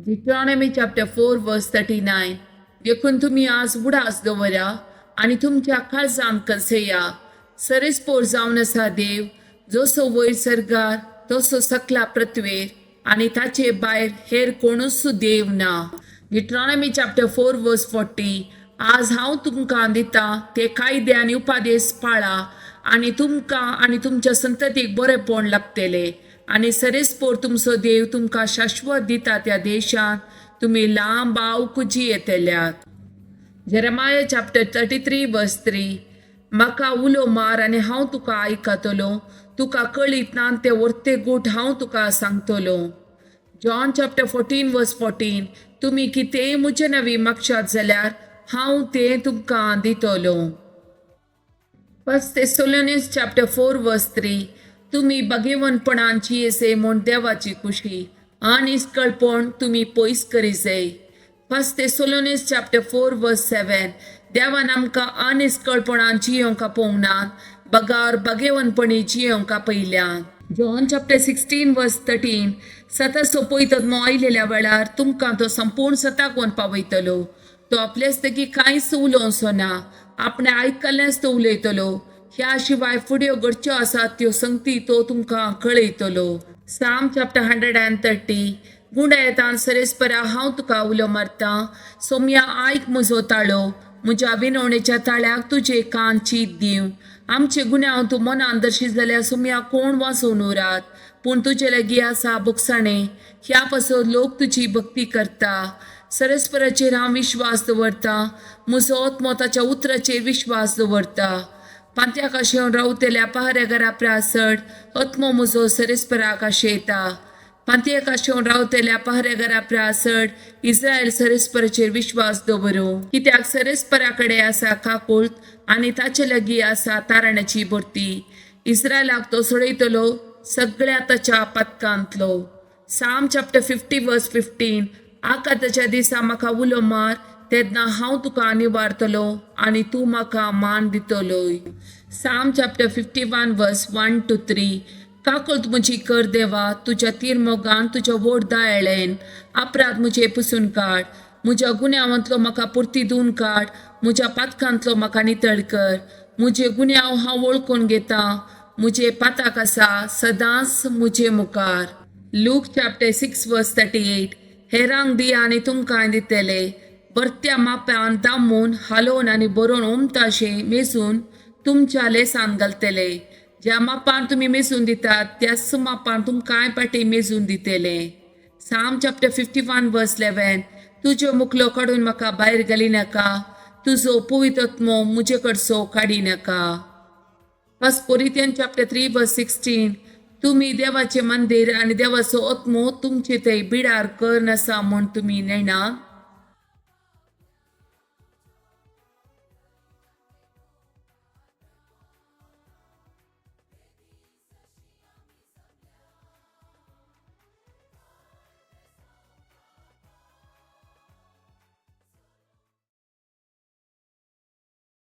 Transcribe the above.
Deuteronomy chapter 4 verse 39. देखून तुमी आज उडास दवरा आनी तुमच्या काळजांत कसेया, सरेस्पोर जावन आसा देव जसो वयर सर्गार तसो सकला पृथ्वेर आनी ताचे भायर हेर कोणूच देव ना. Deuteronomy chapter 4 verse 40. आज हांव तुमकां दिता ते कायदे आनी उपादेश पाळा आनी तुमकां आनी तुमच्या संततीक बरेंपण लागतलें आनी सरेस्पोर तुमचो देव तुमकां शाश्वत दिता त्या देशांत तुमी लांब आवक जियेतल्यात. Jeremiah chapter 33 verse 3. म्हाका उलो मार आनी हांव तुका आयकतलो, तुका कळीत ना ते वर्ते गूट हांव तुका सांगतलो. John chapter 14 verse 14. तुमी कितेंय म्हजे नवी मागशात जाल्यार हांव तें तुमकां दितलो. First Thessalonians chapter 4 verse 3. तुमी बागेवनपणान जियेसे म्हूण देवाची खुशी आनी कळपण तुमी पयस करिजय. First Thessalonians chapter 4 verse 7. देवान आमकां अनिस्कळपणान जियोंक आपोवंक ना, बगार बागेवनपणी जियोंक आपयल्यान. John chapter 16 verse 13. सता सोपयतलो आयलेल्या वेळार तुमकां तो संपूर्ण सताक पावयतलो. तो आपलेच तेगी कांयच उलोवचो ना, आपणें आयकल्लेंच तो उलयतलो. ह्या शिवाय फुड्यो घडच्यो आसात त्यो संगती तो तुमकां कळयतलो. Psalm chapter 130. गुंडायतान सरेस्परा हांव तुका उलो मारता, सोम्या आयक म्हजो ताळो, म्हज्या विनवणेच्या ताळ्याक तुजे कान चीत दिव. आमचे गुन्यांव तूं मनान दर्शीत जाल्यार सोम्या कोण वाचोवन उरात, पूण तुजे लागीं आसा भोगसाणें, ह्या पासत लोक तुजी भक्ती करता. सरस्पराचेर हांव विश्वास दवरता, म्हजो आत्मो ताच्या उतराचेर विश्वास दवरता. पांत्याक आशेवन रावतल्या पहाऱ्या घरा प्रासड आत्मो म्हजो सरेस्पराक आशेता. पांतयेक आशेवन रावतल्या पहाऱ्या घरा प्रासड इस्रायल सरेस्पराचेर विश्वास दवरूं, कित्याक सरेस्परा कडेन आसा काकुळट आनी ताचे लागीं आसा तारणाची भरती. इस्रायलाक तो सोडयतलो सगळ्या ताच्या पदकांतलो. Psalm chapter 50 verse 15. आकाताच्या दिसा म्हाका उलो मार, तेन्ना हांव तुका निवारतलो आनी तूं म्हाका मान दितलोय. Psalm chapter 51 verse 1 to 3. काकूळट म्हजी कर देवा, तुज्या तीर मोगान तुज्या व्हड दयाळेन अपराध म्हजे पुसून काड. म्हज्या गुन्यांवांतलो म्हाका पुर्ती धुवन काड, म्हज्या पातकांतलो म्हाका नितळ कर. म्हजे गुन्यांव हांव वळखून घेता, म्हजे पाताक आसा सदांच म्हजे मुखार. Luke chapter 6 verse 38. हेरांक दिया आनी तुमकां दितले, बरत्या माप्यान दामून हालोवन आनी बरोवन ओमताशें मेजून तुमच्या लेसान घालतले. ज्या मापान तुमी मेजून दितात त्याच मापान तुमकांय पाटी मेजून दितले. Psalm chapter 51 verse 11. तुज्यो मुखलो काडून म्हाका भायर घाली नाका, तुजो पवित्र म्हजे कडसो काडी नाका. First Corinthian chapter 3 verse 16. तुमी देवाचें मंदीर आनी देवाचो आत्मो तुमचे थंय बिडार कर आसा म्हूण तुमी नेणा.